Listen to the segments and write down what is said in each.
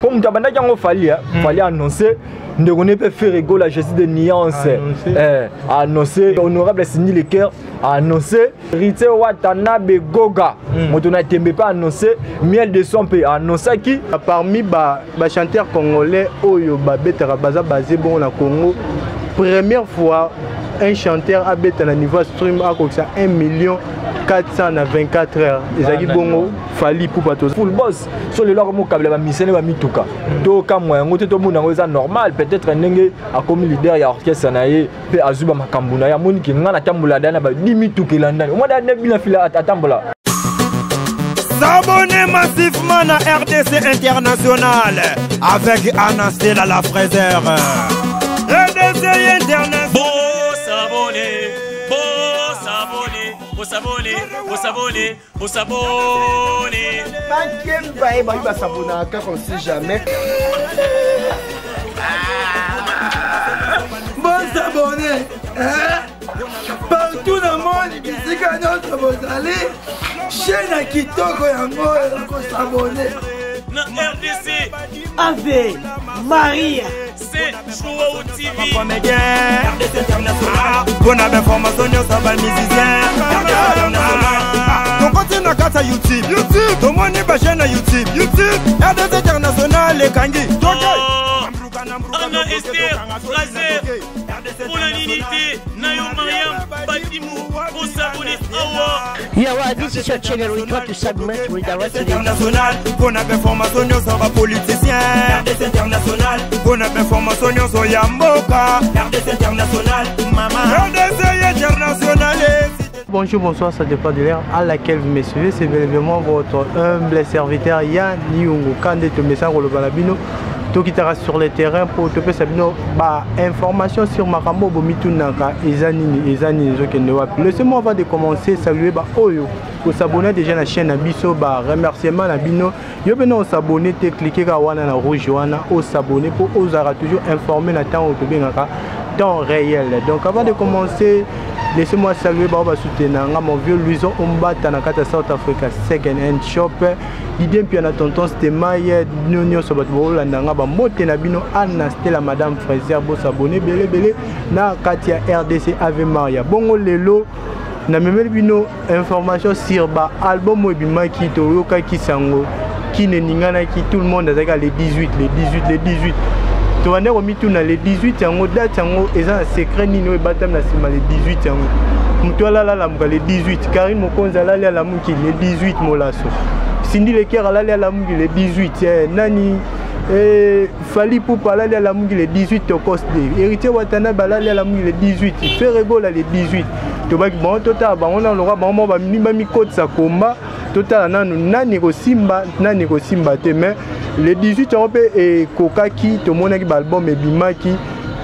Po moto abandaki yango Fally, hein. Fally annoncé ndeko ne mpe Ferre Gola, Jésus de nuance, annoncé honorable Cindy Le Cœur, annoncé Héritier Watanabe Goga, moto na tembe mpe annoncé Miel de Son mpe annoncaki. Parmi ba bachanteurs congolais oyo babetaka, baza basé bongo na Congo, première fois un chanteur abeta na niveau stream akokisa 1 million 400 na 24 heures, ezalaki bongo Fally Ipupa. To full boss so lelo akomokabela bamisene bamituka, tokamwa yango te, tomona yango eza normal. Peut-être ndenge akomi leader ya orchestre na ye mpe azwi bamakambo na ye, amoniki ngai natambola da na badi mituka elandani omwa da ne bina fila atambola. S'abonner massivement à RDC International avec Anastella la fraiseur. RDC International. Bon s'abonner, bon s'abonner, bon s'abonner, bon s'abonner, bon s'abonner. Bakemba ye bayi basabonaka kaka, on sait jamais. Bosabonner partout na monde, bisika nyonso bozali, chaîne ya kitoko yango oyo, kosabonner. Na RDC Ave Maria. C'est Joao TV. Comédien RDC International, mpona bainformation nyonso ya bamusicien RDC International. Tokoti na kati ya YouTube, YouTube tomoni bachaîne ya YouTube, YouTube RDC International ekangi toke. Anna Esther Fraser, mpona nini te na yo Mariam Badimu bosabonner awa. Yeah, well, this is your channel. We try to submit, redirect it. International, mpona bainformation nyonso ya bapoliticien RDC International, mpona bainformation nyonso ya mboka RDC International, mama RDC International. Bonjour, bonsoir, ça dépend de l'heure à laquelle vous me suivez. C'est bel et bien votre humble serviteur Yann Yungu Kande Tomesa koloba na bino. Tokitaka sur le terrain pour topesa bino ba information sur makambo bomitunaka, eza nini, eza nini, ezokende wapi. Laissez-moi avant de commencer saluer ba oyo kosabonner déjà na chaîne na biso, ba remerciement na bino. Yo mpe na osabonner te, cliquer kaka wana na rouge wana, osabonner mpo ozalaka toujours informé na ntango tobengaka temps réel. Donc avant de commencer, laissez-moi saluer bao basoutenir nga, mon vieux Louison Ombata na kati ya South Africa, Second Hand Shop, Didien Pia na tonton Stemaye, bino nyonso bato boolanda nga, bambote na bino. Anna Stella, madame Fraser, bosabonner ebele ebele na kati ya RDC Ave Maria. Bongo lelo namemeli bino information sur ba album oyo ebimaki. Toyokaki sango kine eninganaki, tout le monde azalaki le 18, le 18, le 18. Tobande komituna le 18 yango, date yango eza na secret nini oyo ebatami na nsima le 18 yango? Moto alala alamuka le 18, Karine Mokonzi alali alamuki le 18, Molaso Cindy Le Cœur alali alamuki le 18, nani, Fally Ipupa alali alamuki le 18, Tokos de Héritier Watanabe alali alamuki le 18, Ferre Gola le 18. Tobaki bango, totala bango nano lokola bango moko bamikotisa komba, totala nanu nani ekosimba, nani ekosimba te. Mais le 18 yango mpe ekokaki, tomonaki baalbum ebimaki.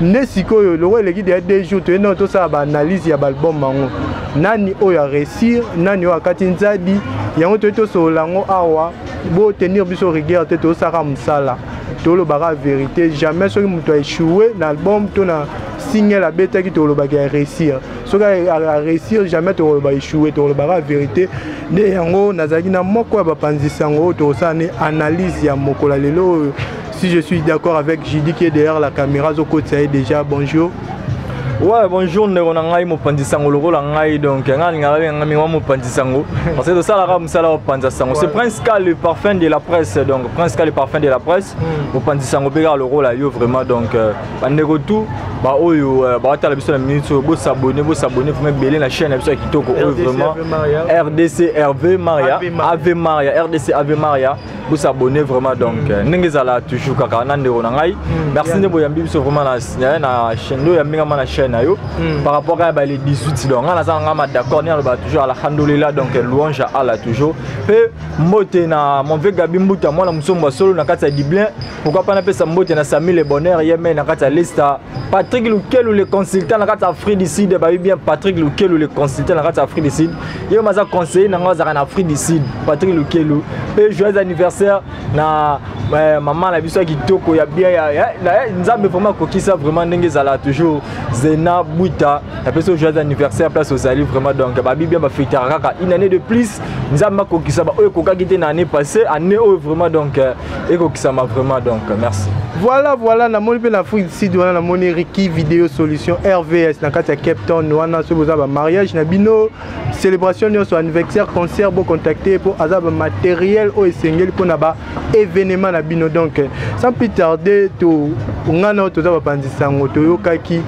Nde sikoyo lokola eleki deya 2 jours, toye nano tosala baanalyse ya baalbum yango, nani oyo aréussir, nani oyo akati nzadi. Yango toye tosolola yango awa. Botenir biso rigueur te, tosalaka mosala, tolobaka vérité. Jamais soki moto aéchoué na album to na single abetaki, tolobaka ya réussir. Soki aréussir, jamais tokoloba échoué, tokolobaka vérité. Nde yango nazalaki na moko ya bapanzisi yango oyo tokosala ne analyse ya mokolo ya lelo oyo. Si je suis d'accord avec Judy qui est derrière la caméra, azokotisa ye déjà. Bonjour. Ouais, bonjour ndeko na ngai mopanzi sango lokola ngai. Donc ngai alingaka benga ngai mingi mopanzi sango parce que tosalaka mosala kopanza sango. C'est Prince K, le parfum de la presse. Donc Prince K, le parfum de la presse, mopanzi sango mpe kaka lokola yo vraiment. Donc bandeko tout baoyo baotala biso na minute oyo, bosabonner, bosabonner vraiment ebele na chaîne na biso ya kitoko oyo vraiment, RDC RV Maria, AV Maria, RDC AV Maria, bosabonner vraiment. Donc ndenge ezala toujours kaka na ndeko na ngai, merci nde boyambi biso vraiment na chaîne nde oyambi ngama na chaîne na yo par rapport kaka ba le 18. Donc ngai naza na ngai ma d'accord, nde naloba toujours alhamdulillah, donc louange à Allah toujours. Mpe mbote na mon vieux Gabi Mbuta, mwana mosombo ya solo na kati ya Dublin. Pourquoi pas napesa mbote na Sami le Bonheur ye me na kati ya Lesta, Patrick Lukelu le consultant na kati ya Afrique du Sud. Bayebi bien Patrick Lukelu le consultant na kati ya Afrique du Sud, ye oyo aza conseiller na ngo, azalaka na Afrique du Sud, Patrick Lukelu. Mpe joyeux anniversaire na mama na biso ya kitoko ya bien ya Nzambe vraiment akokisa vraiment ndenge ezalaka toujours. Zena Bouita, napesi yo joyeux anniversaire place ozali vraiment. Donc babi bien bafetaka kaka une année de plus, Nzambe akokisa ba oyo ekokaki te na année passée, année oyo vraiment donc ekokisama vraiment. Donc merci. Voilà, namoni mpe na Afrique du Sud wana, namoni Riki Video Solution RVS na kati ya Cape Town wana. Soki boza bamariage na bino, célébration nyonso, anniversaire, concert, bocontacte mpo aza bamatériel oyo esengeli mpona ba événement na bino. Donc sans plus tarder, to nga na oyo toza bapanzi sango, toyokaki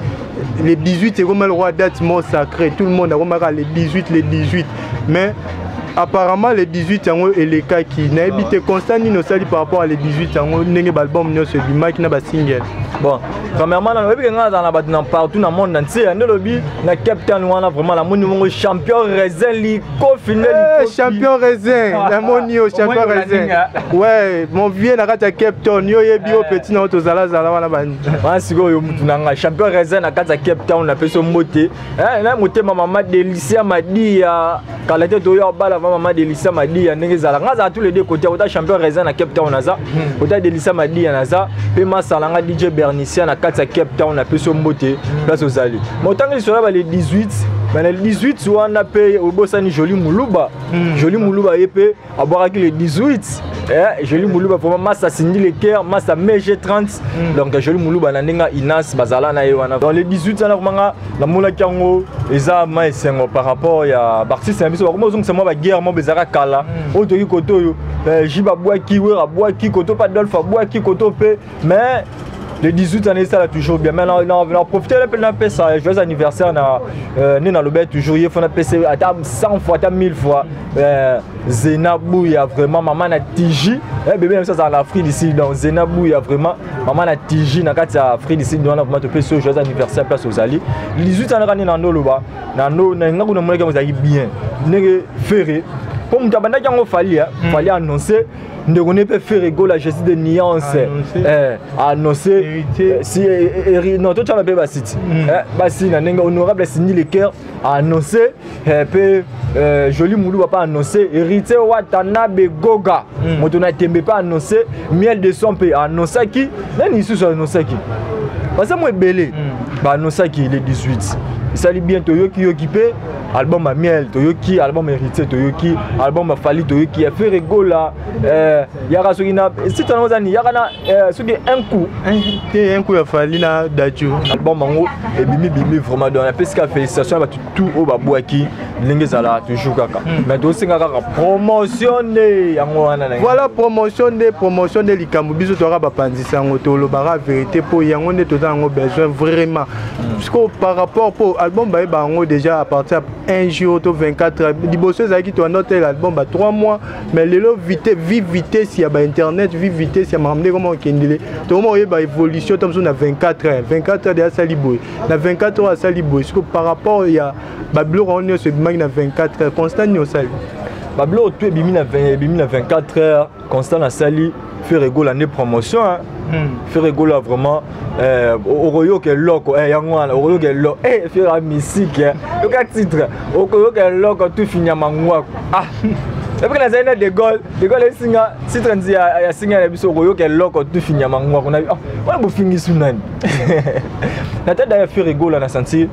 le 18 ekoma lokola date mort sacré. Tout le monde akomaka le 18, le 18, mais apparemment le 18 yango elekaki. Nayebi te constat nini osali par rapport à le 18 yango, ndenge baalbum nyonso ebimaki na basingle. Bon, premièrement, nayebi ke ngai nazala na bato na partout na monde entier. Nde lobi na Cape Town wana, vraiment namoni bongo Champion Raisin Likofi nde. Eh, Champion Raisin, namoni yo, Champion Raisin, ouais, mon vieux na kati ya Cape Town. Yo oyebi yo petit na yo, tozalazala wana bani. Wana sikoyo mutu na ngai Champion Raisin na kati ya Cape Town, napesi yo mbote. Na motema mama Delicia Madia, kala te toyo abala va mama Delicia Madia. Ndenge ezala, ngai azala tous les deux côtés, ota Champion Raisin na Cape Town naza, ota Delicia Madia naza mpe masala nga DJ Bernicia na kati ya Cape Town, napesi yo mbote place ozali. Ma otangi lisolo ya ba le 18, mais na le 18 wana mpe obosani Joli Muluba. Joli Muluba, ye mpe abwakaki le 18. Joli Muluba vraiment, masa Cindy Leker, masa Mege 30. Donc Joli Muluba na ndenge Inas bazala na ye wana dans le 18 wana, vraiment nga namonaki yango eza ma esengo par rapport ya baartiste na biso. Bakoma ozongisa mwa baguerre mo bezalaka kala oyo toki kote oyo Jib abwaki, Wer abwaki koto mpe, Adolphe abwaki koto mpe, mais le 18 année ça toujours bien. Mais na profiter mpe napesa joyeux anniversaire na nde nalobaki toujours, ye fo napesa ata 100 fois, ata 1000 fois, Zena Bouya, vraiment mama na Tiji, bébé na biso azala na Afrique du Sud. Donc Zena Bouya, vraiment mama na Tiji na kati ya Afrique du Sud wana, vraiment topesi yo joyeux anniversaire place ozali. Le 18 wana kaka nde na ndoloba na nga kuna, monaki yango ezalaki bien ndenge Ferre, mpo moto abandaki yango Fally, Fally annoncé ndeko ne mpe Ferre Gola, Jésus de nuance, annoncé si non, totyana mpe basiti basi na ndenge honorable Cindy Leker annoncé mpe, Joli Muluba mpe annoncé, Héritier Watanabe Goga moto na tembe mpe annoncé, Miel de Son mpe annoncaki, nani lisusu annoncaki, baza mo ebele baannoncaki le 18. Esali bien, toyoki yoki mpe album ya Miel, toyoki album Héritier, toyoki album ya Fally, toyoki ya Ferre Gola. Yaka soki na site wana ozani, yaka na soki un coup. Te, un coup ya Fally na Dadju. Album yango ebimi bimi vraiment. Donc napesi ka félicitation ya bato tout oyo babwaki ndenge ezalaka toujours kaka, mais tosenga kaka promotion nde yango wana. Voilà, promotion nde, promotion nde likambo. Biso toyaka bapanzisa yango, tolobaka vérité mpo yango nde toza yango besoin vraiment. Parce que par rapport mpo album bayeba yango déjà à partir ya un jour to 24 heures liboso, ezalaki toanda otela album ba 3 mois, mais lelo vite vi vitesse ya bainternet, vi vitesse ya makambo nde koma okendele, tokoma oyeba évolution to mosusu na 24 heures. 24 heures de asali boye, na 24 heures asali boye. Siko par rapport ya babiloko yango nyonso ebimaki na 24 heures, constat nini osali? Babiloko to ebimi na 24 heures, constat nasali, Ferre Gola nde promotion, hein. Ferre Gola vraiment, okoyoka eloko yango wana, okoyoka eloko Ferre ya misike, yoka titre, okoyoka eloko tufinyama ngwaku. Ah, epeke nazali na De Gaulle, De Gaulle esinga titre nzi ya singa na biso, okoyoka eloko tufinyama ngwaku na wana bofingisu nani na tête. D'ailleurs Ferre Gola na sentir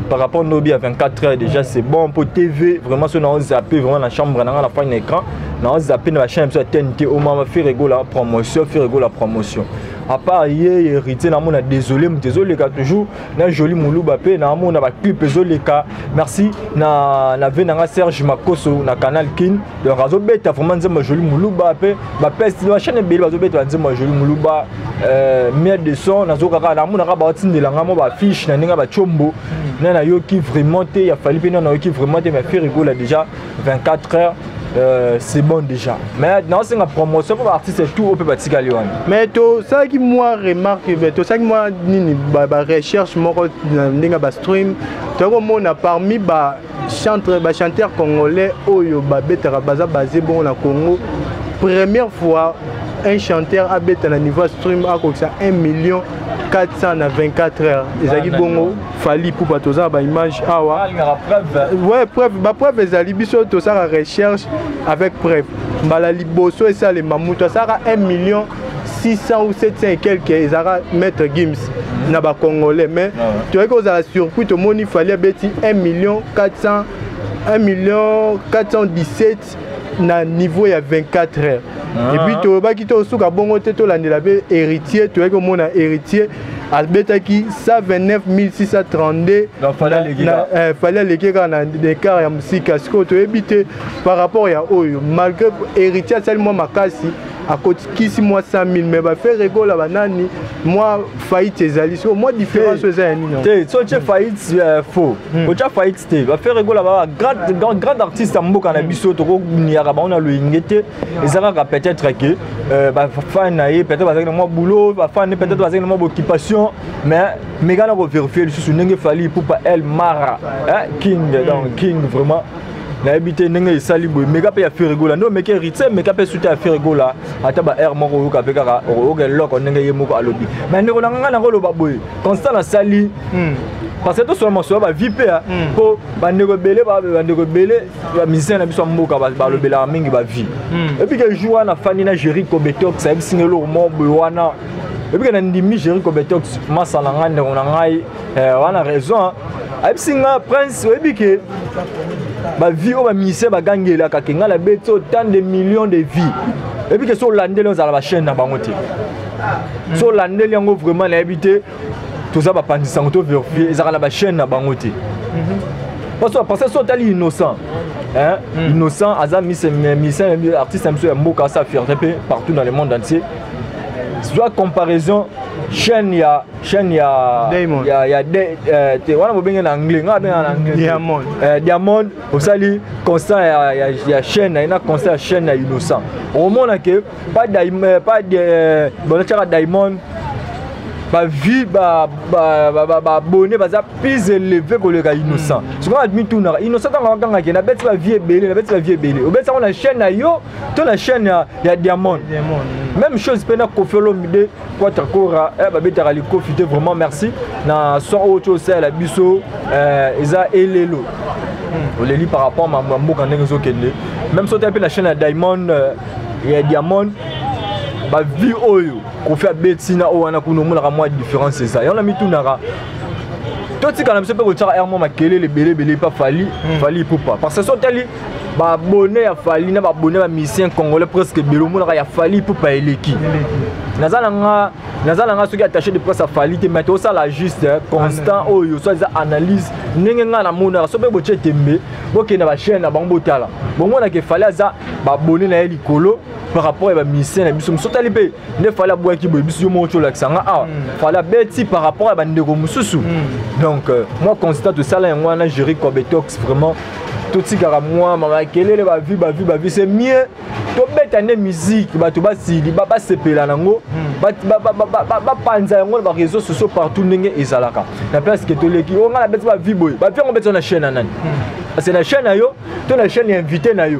par rapport nobi à 24 heures déjà, c'est bon pour TV vraiment. So na zappé vraiment na chambre na nga na fani na écran, na zappé na chaîne biso ya TNT, omama Ferre Gola promotion, Ferre Gola promotion. À part ye, Héritier namona désolé moto ezoleka toujours na Joli Moluba mpe namona baclip ezoleka. Merci na ve nanga Serge Makoso na Canal Kin, donc azobeta vraiment nzembo ya Joli Moluba mpe bapesi bachaîne ebele bazobeta banzembo ya Joli Moluba. Miel de Son nazokaka, namonaka baotindelanga mo bafiche na ndenge ya batiombo na nayoki vraiment te, ya Fally mpe na nayoki vraiment te, mais Ferre Gola déjà 24 heures, c'est bon déjà, mais naosenga promotion mpo baartiste tout oyo mpe batikali wana. Mais tosalaki mwa remarque, tosalaki mwa nini, barecherche moko na ndenge ya bastream, tokomona parmi bachanteur congolais oyo babetaka, baza base bongo na Congo, première fois un chanteur abeta na niveau stream akokisa 1 million 400 na 24 heures, ezalaki bongo Fally Ipupa. Toza na baimage awa, ouais, preuve, bapreuve ezali. Biso tosalaka recherche avec preuve. Mbala liboso esalema, moto asalaka 1 million 600 ou 700 et quelques ezalaka Maître Gims na bacongolais, mais toyaki kozala surpris, tomoni Fally abeti 1 million 400, 1 million 417 na niveau ya 24 heures. Et puis toyobaki tosuka bongo te, tolandela mpe Héritier. Toyaki komona Héritier abetaki 129 632. Donc, Fally aleki kaka. Fally aleki kaka na écart ya mosika. Sikoyo toyebi te par rapport ya oyo, malgré Héritier asali mwa makasi, akokisi mwa 100 000, mais baFerre Gola, banani, mwa faillite ezali. Sikoyo mwa différence oyo eza ya nini? Te, so otie faillite, faux. Otya faillite te. BaFerre Gola baa grand, grand, grand artiste ya mboka na biso, tokoniaka bango na loyinge te. Eza kaka peut-être ke bafan na ye peut-être bazalaki na mwa boulot, bafan ne peut-être bazalaki na mwa baoccupation, mais meka na kovérifier lisusu ndenge Fally Ipupa El Mara, hein, King. Donc King vraiment nayebi te ndenge esali boye. Meka mpe ya Ferre Gola nde omeki Héritier, meka mpe sute ya Ferre Gola, ata ba aire moko oyoka mpe kaka, okoyoka eloko ndenge ye moko alobi. Mais ndeko na ngai, nakoloba boye, constat nasali, parce que tosola masolo ya bavie mpe, mpo bandeko ebele, bandeko ebele bamusicien na biso ya mboka balobelaka mingi bavie. Et puis ke jour wana afandi na Géri Cobetox, ayebisinga eloko moko boye wana. Et puis ke na ndimi Géri Cobetox, masa na ngai, ndeko na ngai, wana raison ayebisi nga: "Prince, oyebi ke bavie oyo bamusicien bagangelaka ke ngai nabeti autant de millions de vues, oyebi ke so olandeli, ozala bachaîne na bango te. So olandeli yango vraiment, nayebi te, toza bapanzi sango, to vérifie, ezalaka na bachaîne na bango te." Parce que so otali Innocent, hein, Innocent aza musicien, artiste na biso ya mboka, asa fierté mpe partout dans le monde entier. Zwa comparaison chaîne ya Diamond. Ya te wana bobenge na anglais, nga abenga na anglais te. Diamond. Diamond, osali constat ya chaîne na ye na constat ya chaîne ya Innocent, okomona ke pas pas bonatiaka Diamond, bavie, baabonné baza plus élevé koleka Innocent. Sikoyo mitunaka Innocent, ntango akangaki nabeti bavie ebele, nabeti bavie ebele, obeti yango na chaîne na yo to na chaîne ya Diamond? Diamond. Même chose mpe na Koffi Olomide Quatre Kora, babetaka likofi te. Vraiment merci na son oyo ti osalela biso, eza elelo oleli par rapport mambo ya mboka ndenge ezokende. Même so otali mpe na chaîne ya Diamond, ya Diamond, bavie oyo Koffi abeti na oyo wana kuna, omonaka mwa différence eza. Yango na mitunaka, totikala biso mpe kotiaka aire mwa makelele ebele ebele epa Fally, Fally Ipupa, parce que so otali baabonné ya Fally na baabonné bamusicien congolais presque ebele, omonaka ya Fally Ipupa eleki. Naza na nga soki attaché de presse ya Fally te, mais tosala juste constat oyo, so eza analyse ndenge ngai namonaka. So mpe botie tembe, bokende bachaîne na bango, botala, bomonaka Fally aza baabonné na ye likolo par rapport ya bamusicien na biso. Mosu otali mpe nde Fally abwaki boye biso, yo moko ti olakisa nga awa, Fally abeti par rapport ya bandeko mosusu. Donc moi, constat tosala yango wana, Géri Cobetox. Vraiment totikaka mwa makelele, bavie, bavie, bavie. C'est mieux tobeta nde musique, bato basili basepela nango, bapanza yango na baréseaux sociaux partout ndenge ezalaka na place ke toleki oyo ngai nabeti bavie boye. Bavie yango obeti na chaîne ya nani? Parce que na chaîne na yo to na chaîne ya invité na yo,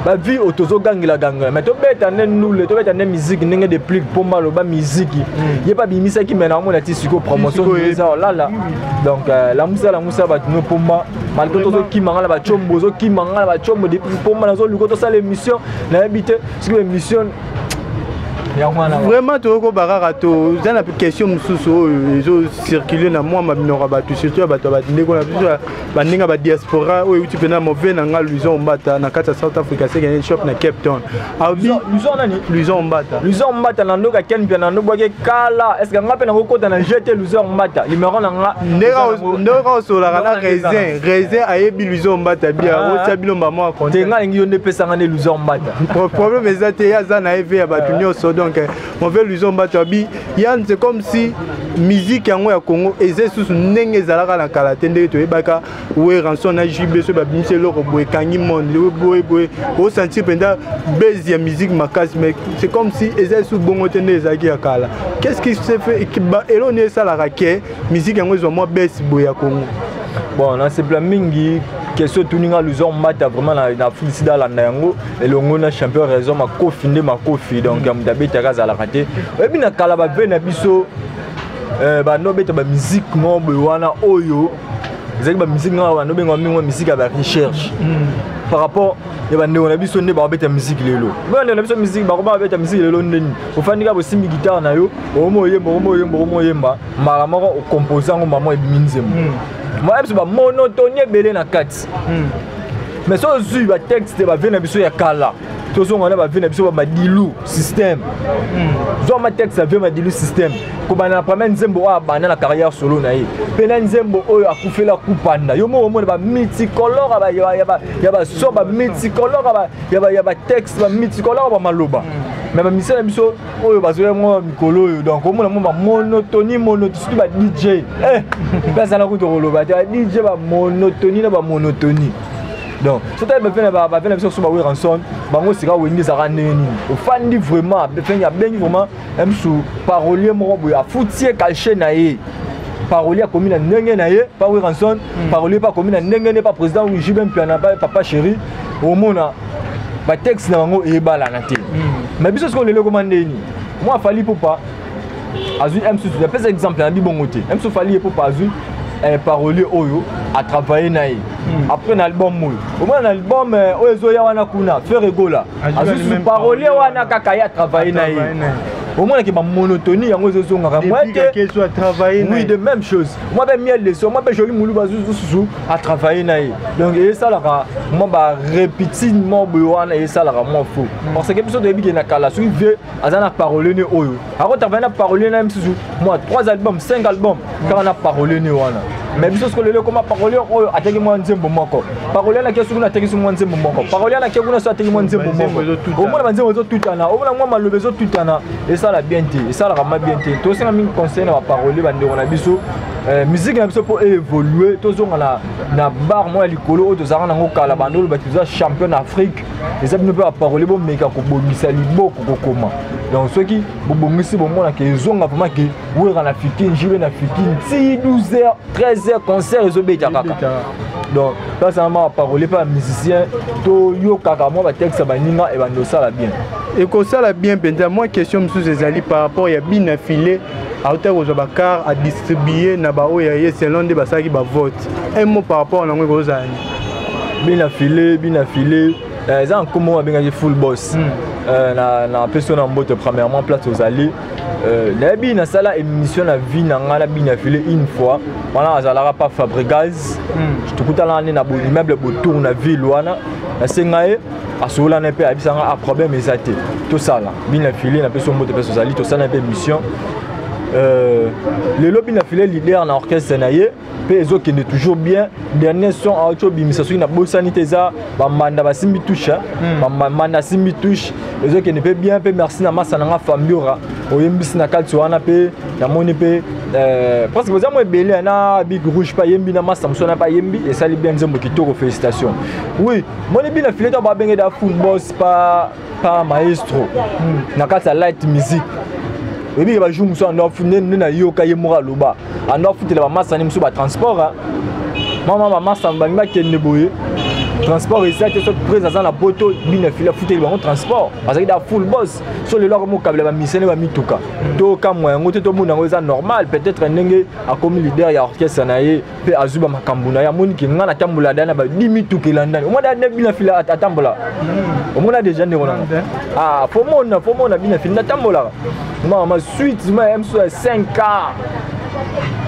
bavie oyo tozogangela gangela. Mais tobeta nde ndule, tobeta nde musique ndenge Déplique mpo maloba musique ye mpe abimisaki, me naomona ti sikoyo promotion eza olala. Donc lamusa, lamusa bato no mpomba, malgré tozokima nga na bacombo, ozokima nga na bacombo depuis mpomba, nazoluka tosala émission, nayebi te soki émission yango wana. Vraiment tokokoba kaka, toza na question mosusu oyo ezocircule na mwa maminoko ya bato, surtout ya bato ya bandeko na biso ya bandenge ya badiaspora oyo euti mpena mauvais na nga, Luison Mbata na kati ya South Africa, second shop na Cape Town, alobi. Luison nani? Luison Mbata. Luison Mbata na ndoka ken mpe na ndobwaki kala. Est ce que nga mpe nakokota na jeu te? Luison Mbata, numéro na nga. Ndenge osolaka na Raisin, Raisin ayebi Luison Mbata bia, otia bino mbamwa. Te, nga alingi yo nde epesanga nde Luison Mbata. Problème eza te, ye aza na eve ya bato nyonso. Donc mauvais Luison Mbata abi yan, c'est comme si musique yango ya Congo eza lisusu ndenge ezalaka na kala te, ndenge toyebaka Werrason na JB, so babimisi eloko boye, ekangi monde boye boye, osentir mpenza base ya musique makasi. Mais c'est comme si eza lisusu bongo te nde ezalaki ya kala. Qu'est-ce qui se fait? Eloko nini esalaka ke musique yango ezwa mwa base boye ya Congo? Bon, nasepela mingi question otuni nga, Luison Mbata. Vraiment na Afrique alanda yango elongo na champion Raison Makofi nde makofi. Donc ya moto abetaka azalaka te. Oyebi, na kala bave na biso, bando obeta bamusike moko boye wana oyo ezalaki bamusike nga bando obenga mingi musique ya barecherche par rapport Ya bandeko na biso nde bakobeta musique lelo. Bandeko na biso musique bakoba babeta musique lelo ndeni. Ofandi kaka, bosimbi guitare na yo, okomi oyemba, okomi oyemba, okomi oyemba, mbala moko ocompose yango, mama ebimi nzembo. Mwa biso bamonotonie ebele na kati. Mais so ozwi batexte bavieux na biso ya kala, tozonga na bavieux na biso bamadilu système. Zwa ma texte ya vieux Madilu Système, kobanda na premier nzembo oyo abanda na carrière solo na ye, mpe na nzembo oyo akufela kupanda yo moko, omona bamulticolore ya baso, bamulticolore ya batexte, bamulticolore ya bamaloba. Mais bamusicien na biso oyo bazoya mwa mikolo oyo, donc omona mwa bamonotonie, monotonie, surtout ba DJ mpe azala kutu koloba te, ba DJ bamonotonie na bamonotonie. Donc soki bavieux na biso so baWerrason, bango sika Wenge ezalaka ndenge nini? Ofandi vraiment, fengi abengi vraiment msu parolier moko boye, afuti ye cachet na ye, parolier akomi na ndenge na ye, pa Werrason parolier mpe akomi na ndenge ne, pa président JB Mpiana, pa papa chéri, omona batexte na bango eyebalana te. Mais biso sikoyo lelo ekoma ndeni? Mwa Fally Ipupa azwi msusu, apesa exemple na bibongo te, msusu Fally Ipupa azwi parolier oyo atravaille na ye après na album oyo, omona na album oyo ezoya wana kuna, Ferre Gola azwi su parolier wana kaka ye atravaille na ye. Omonaki bamonotonie yango ezozongaka. Oui, de même chose, mwa mpe Miel de Son, mwa mpe Joli Mulu, bazususu atravaille na ye. Donc esalaka mwa barépétine mwa boye wana, esalaka mwa faux, parce que biso toyebi ke na kala, soki vieux aza na parolier ne oyo akotravaille na parolier na ye misusu mwa 3 album, 5 album kaka na parolier ne wana. Mais biso sikoyo lelo ekoma parolier oyo ateki mwa nzembo moko, parolier nake soki ateki mwa nzembo moko, parolier nake kuna so ateki mwa nzembo moko, omona banzembo ezotutana, omona mwa maloba ezotutana, esala bien te, esalaka ma bien te. Tosenga mingi conseil na baparolier, bandeko na biso, musique na biso mpo évolue, tozonga na bar moko ya likolo oyo tozalaka nango kala. Bando oyo bato toza champion na Afrique, eza bino mpe baparolier, bomeka kobongisa liboko kokoma. Donc soki bobongisi, bomonaka ezonga vraiment ke Wera na Fikin, JB na Fikin, ti 12 heures, 13 heures, concert ezobeta kaka. Donc place wana, baparolier mpe bamusicien, toyokaka mwa batexte ya baninga, ebandi osala bien. Ekosala bien mpenza. Mwa question mosusu ezali par rapport ya bina file auta kozwa bacar adistribue na baoyo ya ye selon nde basalaki bavote. Un mot par rapport nango ekozala nini? Bina file, bina file eza nkombo oyo babengaki full boss. Na apesi yo na mbote premièrement place ozali. Nayebi nasala émission na vie na ngai na bina file une fois wana, azalaka pa Fabrigaz, tokutanaka nde na immeuble Botour na ville wana. Nasenga ye asololana mpe ayebisanga a problème eza te, tosala. Bina file, napesi yo mbote place ozali, tosala mpe émission. Lelo bina file leader na orchestre na ye mpe ezokende toujours bien. Dernier son auti obimisa, soki nabosani te, eza bamanda basimbi touche, bamanda asimbi touche, ezokende mpe bien. Mpe merci na masa na nga Fambiora, oyembisi na kati wana mpe namoni mpe presque boza mo ebele na Big Rouge mpe ayembi na masa mosu wana mpe ayembi, esali bien, nzembo kitoko, félicitation. Oui, moni bina file to babenge da full boss pa maestro na kati ya light music. Oyebi ke bajour mosusu ando nde nayoka ye moko aloba, ando afutela bamasani mosusu batransport, mama bamasa balingi bakende boye, transport eza te. Soki prise aza na poto, bina fili afuteli bango transport, azalaki da full boss. So lelo akomokabela bamisene bamituka, tokamwa yango te, tomona yango eza normal. Peut-être ndenge akomi leader ya orchestre na ye mpe azwi bamakambo na ye, amoni ke ngai natambola da na badi mituka elandani, omona nde bina fili atambola, omona déjà ndeko nanga. Ah, fomona fomona bina fili natambolaka mama suite ma ya mosusu ya 5 car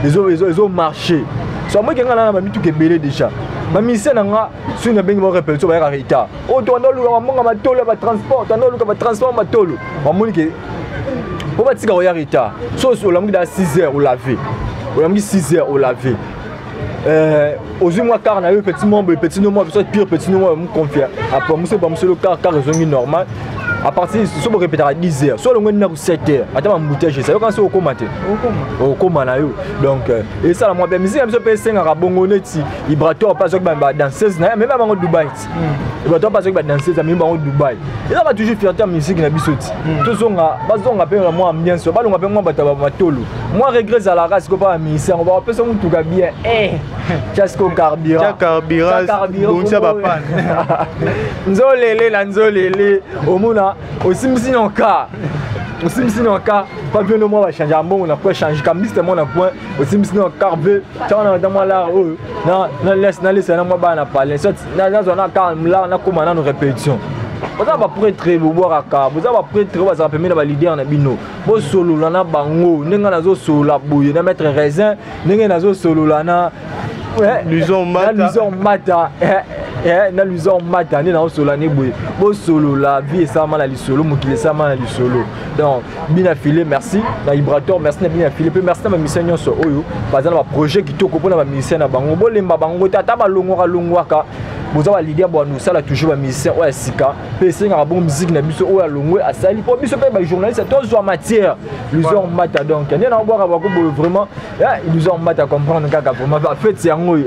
ezomarche. So amoki ngai na bamituka ebele déjà, bamusicien na nga soki nabengi bango répétition, bayaka retard. Oyo tobanda oluka bamonga matolo ya batransport, tobanda oluka batransport matolo, bamoni ke mpo batika koya retard. So olamuki da 6 heures, olave, olamuki 6 heures, olave, ozwi mwa car na yo, petit mwa boye, petit no mwa soit pire, petit no mwa moconfia apamusi pamusi lo car, car ezongi normal. À partir so borépétaka 10 heures, so olongweni ndako 7 heures, ata bambouteillage eza, yoka so okóma te, okóma na yo. Donc esala mwa bien. Musique na biso mpe esengaka bongo, neti Ibrator mpe azwaki badanseuse na ye, amemi bango Dubai ti. Ibrator mpe azwaki badanseuse, amemi bango Dubai. Ezaka toujours fierté ya musique na biso ti tozonga, bazonga mpe na mwa ambiance, balonga mpe mwa bato ya matolo, mwa regret ezalaka sikoyo mpa bamusicien yango bakopesa motuka bien, tia sikoyo carburant. Bongisa bapane. Nzolele na nzolele, omona osimbisi na ka Osimbisi na car pa bino mwa bachange ya mbongo na point, change kambiste mwa na point, osimbisi na car v ntango na ata mwa lar oyo nalesa na mwa bana na palin, soit nazwa na car lar, nakóma nano répétition. Boza baprêtre, bobwakaka, boza baprêtre oyo bazalaka pembeni na baleader na bino. Bosolola na bango ndenge nazosolola boye na maître Raisin, ndenge nazosolola na Luison Mata, na Luison Mata, nde nazosolola ne boye. Bosolola, vie esalama na lisolo, mokili esalama na lisolo. Donc bina file, merci na Vibrator, merci na bina file, mpe merci na bamusicien nyonso oyo baza na baprojet kitoko mpona bamusicien na bango. Bolemba bango te, ata balongwaka longwaka, boza baleader, bwanda osala toujours bamusicien oyo ya sika, mpe esengaka bongo musique na biso oyo alongwe asali, mpo biso mpe bajournaliste tozwa matière. Luison Mbata, donc nde nakobwaka bako boye vraiment. Luison Mbata, comprendre kaka vraiment fête yango oyo.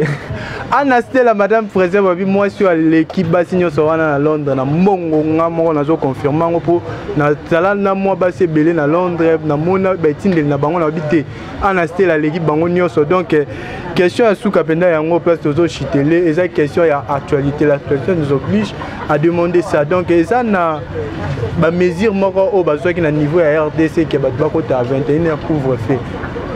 Ana Stela, madame président, babi mwasi oyo aleki basi nyonso wana na Londres na mbongo. Nga moko nazoconfirme yango, mpo nazala na mwa basi ebele na Londres, namona baetindeli na bango, nayebi te, Ana Stela aleki bango nyonso. Donc question ya suka mpenza yango, place tozochitele, eza question ya actualité, l'actualité nous oblige à demander ça. Donc eza na bamesure moko oyo bazwaki na niveau ya RDC ke bato bakota 21 heure, couvre feu,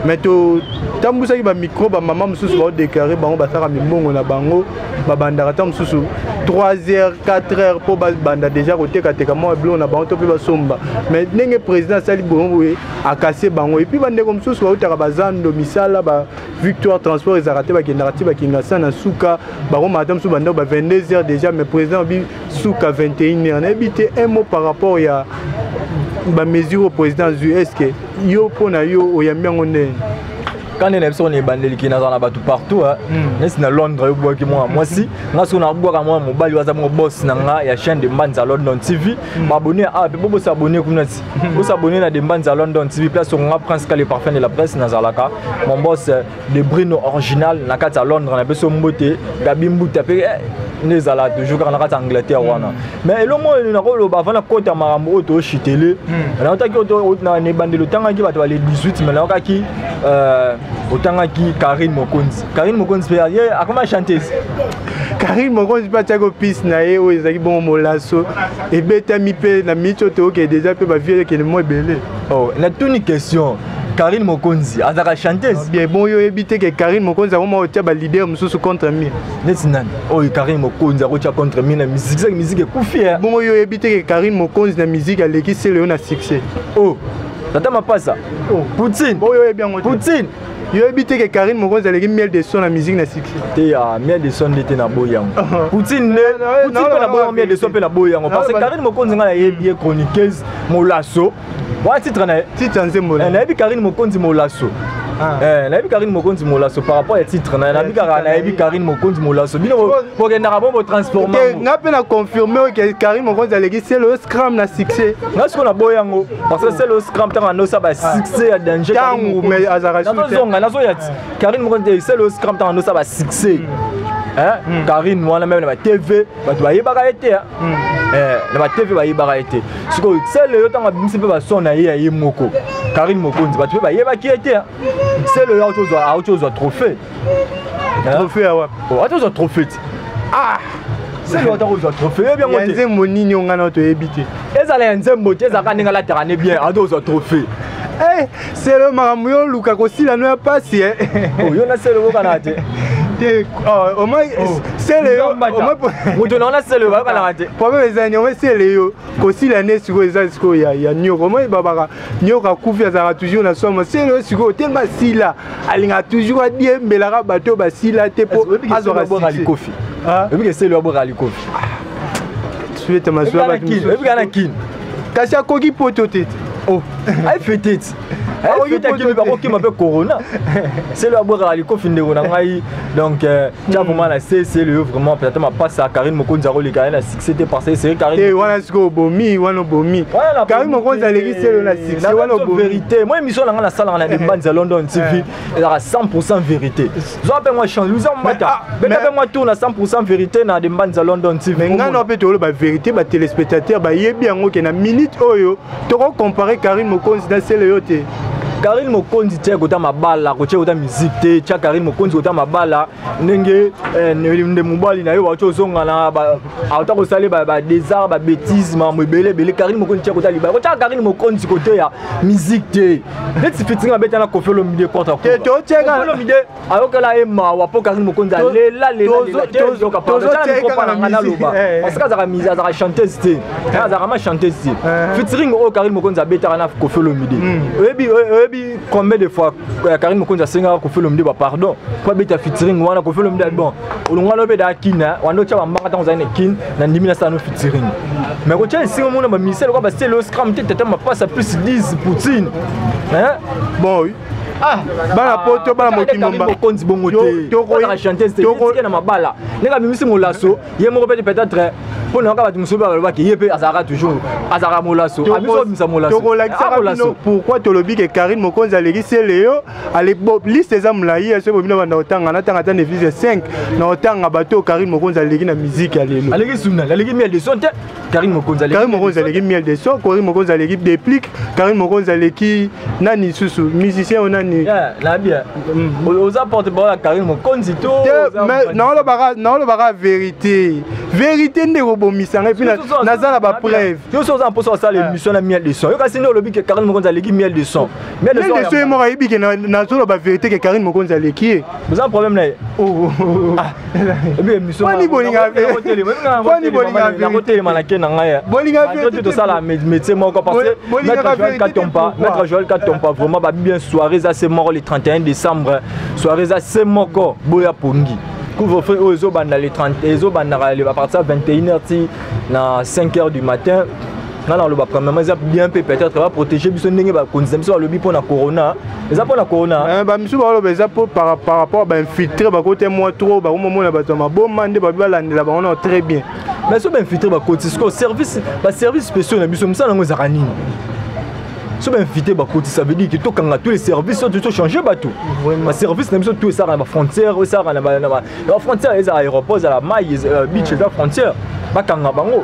mais totambwisaki bamicro, bamama mosusu baodéclare bango basalaka mimbongo na bango, babandaka ata mosusu 3 heures, 4 heures mpo babanda déjà kotekateka mwa biloko na bango to mpe basomba. Mais ndenge président asali boye boye, akase bango. Et puis bandeko mosusu bautaka bazando, misala ba Victoire, transport ezalaka te, bakendaka ti bakinga na suka, bakomaka ata mosusu bandako ba 22 heures déjà. Mais président abi suka 21 heures. Nayebi te, un mot par rapport ya bamesure oyo président azwi, est ce que yo, mpo na yo, oyambi yango ndenge? Kande na biso na ebandeliki, nazala na bato partout, neti na Londres. Oyobwaki mwana mwasi, nga soki nabwaka mwana mobali, waza moko boss na nga ya chaîne de Mbanza London TV. Baabonné awa mpe bobosabone kuna, ti bosabone na de Mbanza London TV, place okonga Prince Ka, le parfum de la presse. Nazalaka mon boss de Brino original na kati ya Londres, na biso mbote Gabi Mbuta mpe nde ezala toujours kaka na kati ya Angleterre wana. Mais elongo oyo nakoloba avant nakota makambo oyo toshitele, naotaki na ebandeli, otangaki bato bale 18, mais nayokaki otangaki Karine Mokonzi. Karine Mokonzi mpe ye akoma chanteuse. Karine Mokonzi mpe atiaki opise na ye oyo ezalaki bongo Molaso, ebetami mpe na miti oyo toyoke déjà, mpe bavie ekende mwa ebele. Oh, natuni question, Karine Mokonzi azalaka chanteuse? Bien, bon, yo oyebi te ke Karine Mokonzi akoma otia baleader mosusu contre mur? Neti nani oyo Karine Mokonzi akotia contre mur na musique? Saki musique ekufi. Bongo yo oyebi te ke Karine Mokonzi na musique aleki Sele yo na succès? Oh, tata mapasa. Oh. Poutine. Oyo oyebi yango te? Poutine. Yo oyebi te ke Karine Mokonzi aleki Miel de Son na musique, na succès? Te, ya Miel de Son nde te, na boyi yango. Poutine nde, Poutine mpe na boyi yango, Miel de Son mpe na boyi yango, parce que Karine Mokonzi, ngai nayebi ye chroniqueuse, Molaso wana titre na ye. Titre ya nzembo. Nayebi Karine Mokonzi Molaso. Nayebi Karine Mokonzi Molaso par rapport ya titre na nayebi kaka, nayebi Karine Mokonzi Molaso. Bino bokendaka bo botransforme. Nga mpe na confirme oyo ke Karine Mokonzi aleki Sele oyo Scram na succès. Nga sikoyo naboyi yango, parce que Sele oyo Scram, ntango andosa basuccès ya danger. Ntango, mais azalaka. Nazozonga, nazoya ti Karine Mokonzi, Sele oyo Scram, ntango andosa basuccès, Karine wana même na batv bato bayebaka ye te, na batv bayebaka ye te. Sikoyo Sele oyo, ntango abimisi mpe bason na ye ya ye moko, Karine Mokonzi, bato mpe bayebaki ye te. Sele oyo auti ozwa trophée. Trophée ya wapi? Auti ozwa trophée ti. Ah. Sele oyo ozwa trophée, oyebi yango te? Nzembo nini onga na toyebi te? Ezala ya nzembo te, ezalaka ndenge alataka ne bien, auti ozwa trophée. Sele, makambo yo oluka kosila no ya pasi. Yo na Sele okokanaka te. Te, omoi Sele yo. Moto na wana Sele bayokanaka te. Problème ezali, omoi Sele yo kosila nde sikoyo eza sikoyo ya nyoka. Omoi babaka nyoka akufi azalaka toujours na somo. Sele oyo sikoyo telema asila, alingaka toujours adiembelaka bato oyo basila te mpo azwaka likofi. Oyebike Sele abwaka likofi. Sueta masuwa bato oyebika na Kini. Kasi akoki poto te. Oh, aifete ti, aifete, akimi, bakokima mpe corona. Sele abwakaka likofi, ndeko na ngai. Donc tia vraiment na se Sele oyo vraiment peut-être mapasa. Karine Mokonzi akoleka ye na succès te, parce que c'est Karine. Te, wana sikoyo obomi, wana obomi. Karine Mokonzi aleki Sele na succès, wana obomi. Vérité, moi émission na ngai nasalaka na Dembanzi ya London TV ezalaka 100 vérité. Zwa mpe mwa chance, Luza Mbata, beta mpe mwa tour na 100 vérité na Dembanzi ya London TV. Mais ngai na mpe toloba vérité, batéléspectateur bayebi yango ke na minute oyo tokocompare Karine Mokonzi na Sele yo te. Karine Mokonzi tia kota mabala, kotia kota musique te, tia Karine Mokonzi kota mabala ndenge nde mobali na yo bauti ozonga na auta kosala ba désart, ba bêtise, makambo ebele ebele. Karine Mokonzi tia kota libala, kotia Karine Mokonzi kote ya musique te. Neti featuring abeta na Koffi Olomide contre Te Koffi Olomide ayokela ye mawa mpo Karine Mokonzi alela lelaloba parce que azalaka mise, azalaka chanteuse te, azalaka ma chanteuse te. Featuring oyo Karine Mokonzi abetaka na Koffi Olomide, oyebi, oyebi combien de fois Karine Mokonzi asengaka Koffi Olomide bapardon po abeta featuring wana? Koffi Olomide, bon, olongwana obeda kina wana, otya bambanga ntango ozali na kine na ndimi nasala no featuring, mais kotya esinga omona baministère lokola basele oscram te, tata mapasa plus 10 poutine. Bon, bana poto, bana mokili. Mokonzi bongo te, ozaka chanteuse te, tike na mabala ndenge abimisi molaso ye moko mpe peut-être mpo na yoka bato mosusu balobaki ye mpe azalaka toujours, azalaka molaso, abisi obimisa molaso. Tokolakisaka bino pourquoi tolobi ke Karine Mokonzi aleki Sele. Yo liste eza molai, soki bobino banda kotanga, natanga ata nevise 5 na kotanga bato oyo Karine Mokonzi aleki na musique ya lelo. Aleki suna, aleki Miel de Son te, Karine Mokonzi? Karine Mokonzi aleki Miel de Son, Karine Mokonzi aleki Déplique, Karine Mokonzi aleki nani lisusu, musicien oyo nani? Nabi oza porte parole ya Karine Mokonzi to? Naolobaka vérité, vérité nde ekobomisanga, et puis naza na bapreuve. Yo so oza na mposa osala émission na Miel de Son, yo kasi nde olobi ke Karine Mokonzi aleki Miel de Son. Miel de Son ye moko ayebi ke nazoloba vérité ke Karine Mokonzi aleki ye. Oza problème na ye ebi. Émission nakotelema na ke na ngai tosala métier moko, parce que maître Joël Katompa, maître Joël Katompa, vraiment babi bien. Soirée eza se moko le 31 décembre, soirée eza se moko, boya pongi. Couvre-feu oyo ezobanda le 30, ezobandaka à partir ya 21 h ti na 5 h du matin. Nga na loba, premièrement eza bien mpe peut-être baprotéger biso ndenge bakonzi na biso balobi mpo na corona, eza mpo na corona. Bamisu baloba eza mpo par rapport bainfiltré bakota mwa trop, bakomomona bato ya maboma nde babi balandela bango nao très bien. Mais so bainfiltré bakoti sikoyo, service, baservice spéciaux na biso, mosala yango ezalaka nini? So bainvité bakoti, ça veut dire que tokanga tous les services oyo, tochange bato, baservice na biso tout esalaka na bafrontière, oyo esalaka na bafrontière, ezala aéroport, ezala mai, beach, eza frontière, bakanga bango.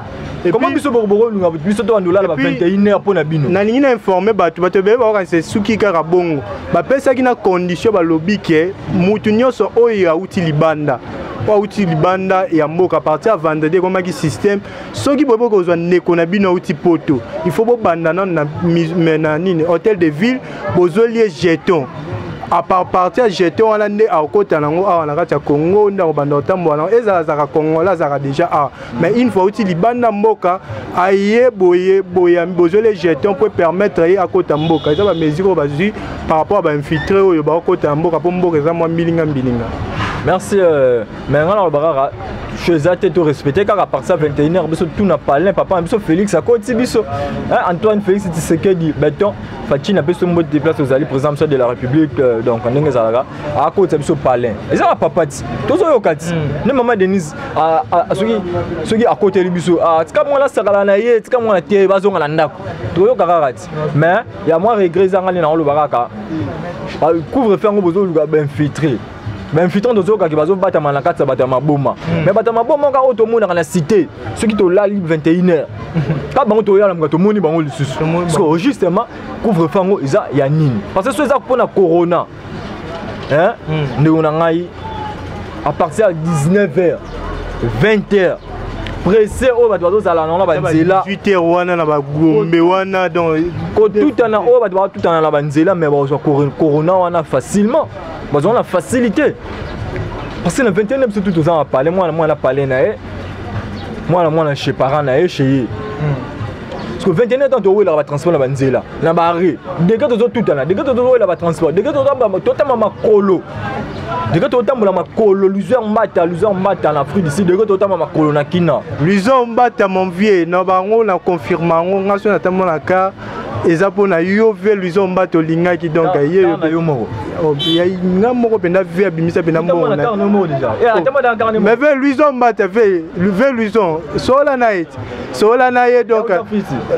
Comment biso bokolunga biso to bandolala ba 21 heure mpo na bino? Nalingi na informe bato, bato ebele bakokanisa soki kaka bongo bapesaki na condition, balobi ke mutu nyonso oyo awuti libanda, oyo awuti libanda ya mboka, partir ya vendredi ekomaki système. Soki boye bokozwa ndeko na bino awuti poto, il faut bobanda nano na nini, hôtel de ville, bozweli ye jeton. À partir ya jeton wana nde akokota nango awa na kati ya Congo, nde akobanda kotambola nango. Ezala azalaka Congolais, azalaka déjà awa, mais une fois auti libanda mboka, aye boye boye, bozweli jeton po permettre ye akota mboka. Eza bamesure oyo bazwi par rapport ya bainfiltré oyo bakokota na mboka, mpo mboka eza mwa mbilinga mbilinga. Merci, mais nga naloba kaka eza te, to respecte kaka partir ya 21 heure. Biso tuna palin, papa na biso Félix akoti biso, Antoine Félix Tshisekedi beton Fatshi na biso mbote place ozali, président biso de la République. Donc ndenge ezalaka, akotisa biso palin, ezaka papa ti tozoyoka ti nde mama Denise soki akoteli biso, tika mwana asakala na ye, tika mwana te, bazonga na ndako, toyoka kaka ti. Mais ya mwa regret ezanga nde naoloba kaka couvre feu yango, bozoluka bainfiltré, bainfiltré tozokaki bazobatama na kati ya bato ya maboma, mais bato ya maboma kaka oyo tomonaka na cité, soki tolali 21 heures kaka bango toyalamuka, tomoni bango lisusu. Parce que justement couvre feu yango eza ya nini? Parce que so eza mpona corona, ndeko na ngai, à partir ya 19 heures, 20 heures pressé oyo bato bazozala nango na banzela. 18 heures wana na bagombe wana donc. Kotutana oyo bato bakotutana na banzela, mais bazwa corona wana facilement, bazwa na facilité, parce que na 21 biso tu toza na palais, mwana mwana palais na ye, mwana mwana chez parent na ye, chez ye, parce que 21 ans towelaka batransport na banzela na bare, deke tozotutana, deke tozowela batransport, deke totamba makolo, deke totambola makolo. Luzer Mbata, Luzer Mbata na Afrique d'ici, deke totamba makolo na kina. Luzer Mbata, mon vieux, na bango na confirme yango. Nga so natambolaka, eza mpona yo ve Luzer Mbata olingaki, donc ye na yo moko. Nga moko mpenza ve abimisa mpenza mbongo, mais ve Luison Mbata, ve Luison, sola na ye, sola na ye, donc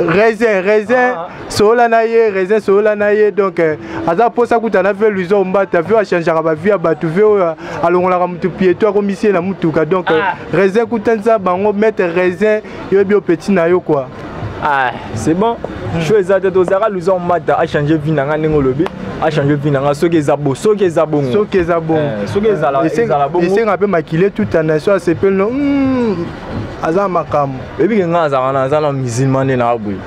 raisin, raisin, sola na ye, raisin, sola na ye. Donc aza mposa kuta na ve Luison Mbata, ve achangeaka bavie ya bato, ve oyo alongolaka motu piéton, akomisi ye na mutuka. Donc raisin kutanisa bango, maître raisin, yoyebi yo petit na yo quoi. Ah, c'est bon, show eza te, tozalaka Luison Mbata achange vie na nga ndenge olobi. Achange vie na nga soki eza bo, soki eza bongo. Soki eza bongo. Soki ezala bongo. Esenga mpe makili etutana so asepeli no aza makambo. Oyebi ke nga azalaka na aza na musulman nde na boye.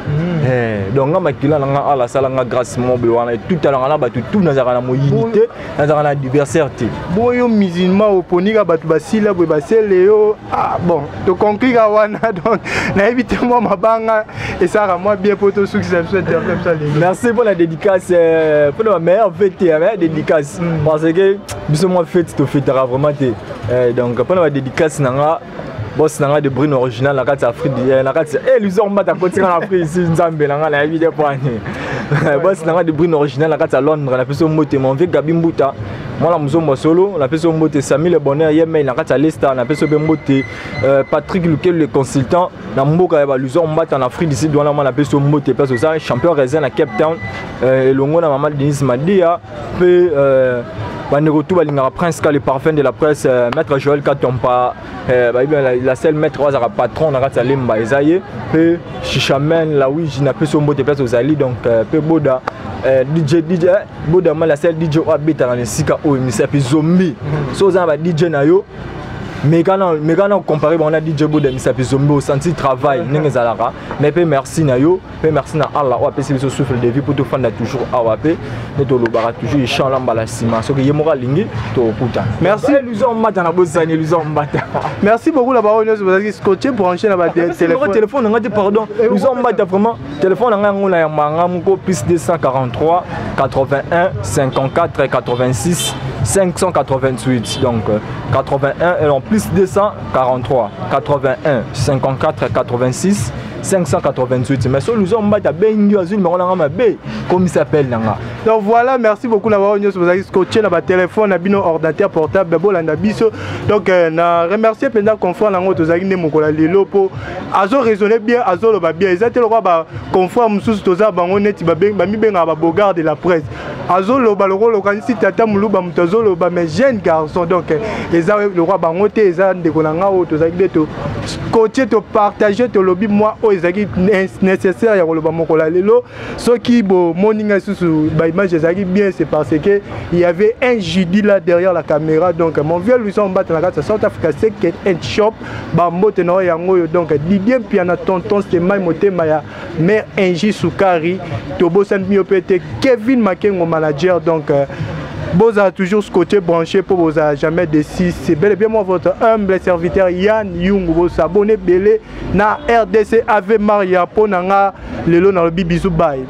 Donc nga makila na nga, ala asala nga grâce mo boye wana, etutalaka na bato tu, nazalaka na moyini te, nazalaka na adversaire te. Boyo musulman, oponika bato basila boye, basele yo. Ah bon, toconclure wana. Donc nayebi te, mwa mabanga esalaka mwa bien mpo tosukisa biso interview biso lelo. Merci pour la dédicace, pour la meilleure fête, la meilleure dédicace, parce que biso mwa fête tofetaka vraiment te. Donc mpona badédicace na nga, boss na nga de Brune original na kati ya Afrique, na kati ya Luson Mbata, kotinga na Afrique ici, Nzambe na nga, nayebi te po ani. Boss na nga de Brune original na kati ya Londres, napesi yo mbote. Mon vieux Gabi Mbuta, mwana mozombo solo, napesi yo mbote. Sami le Bonheur ye mei na kati ya Leicester, napesi yo mpe mbote. Patrick Lukelu le consultant na mboka ya baluson Mbata na Afrique du Sud wana mwa, napesi yo mbote. Place oza, champion raisin na Cape Town, elongo na mama Denise Madia mpe bandeko tu balingaka Prince Ka le parfum de la presse, maître Joël Katompa, bayebi la seule maître oyo azalaka patron na kati ya Lemba, eza ye. Mpe Shishamen Lawiji, napesi yo mbote place ozali. Donc mpe Boda, DJ, DJ Boda ma, la seule DJ oyo abetaka na esika oyo, misapi zombi. So oza na ba DJ na yo, meka na compare bango na DJ Boda misapi zombi, osanti travail ndenge ezalaka. Mais mpe merci na yo, mpe merci na Allah oyo apesi biso souffle de vie mpo tofanda toujours awa. Mpe nde tolobaka toujours, inchallah, mbala nsima soki ye moko alingi, tokutana. Merci. Luson Mbata na bosani, Luson Mbata. Merci beaucoup na bango nyonso bazalaki scotché, branché na batéléphone. Téléphone na nga te, pardon, Luson Mbata, vraiment téléphone na nga yango na yambanga moko: plus 243 81 54 86 588. Donc 81 et en plus 243 81 54 86 588. Mais so Luson Mbata abengi, azwi numéro na nga mabe, komisa appel na nga. Donc voilà, merci beaucoup na bango nyonso bazalaki scotché na batelefone na bino, ordinateur portable, bolanda biso. Donc na remercier mpenza confrère nango tozalaki nde mokolo ya lelo, mpo azo raisonner bien, azoloba bien. Eza te lokola baconfrère mosusu toza bango neti bamibengaka babogard de la presse. Azoloba lokola okanisi tata moluba moto azoloba, mais jeune garçon. Donc eza lokola bango te, eza ndeko na nga oyo tozalaki nde tocoache, topartage, tolobi mwa oyo ezalaki nécessaire ya koloba mokolo ya lelo. Soki bomoni ngai susu, baimage ezalaki bien, c'est parce que il y avait un Judi là derrière la caméra. Donc mon vieux Luison Mbata na kati ya South Africa, Second and Shop, bambote na oyo yango oyo. Donc Didier Mpiana, tonton Semai, motema ya mare Ingi Sukari, tobosani mio mpe te Kevin Makengo, manager. Donc bozala toujours scotché, branché mpo bozala jamais déçus. C'est bel et bien moi, votre humble serviteur Yann Yungu. Bosabone ebele na RDC Ave Maria. Mpo na nga lelo nalobi bisu, bye.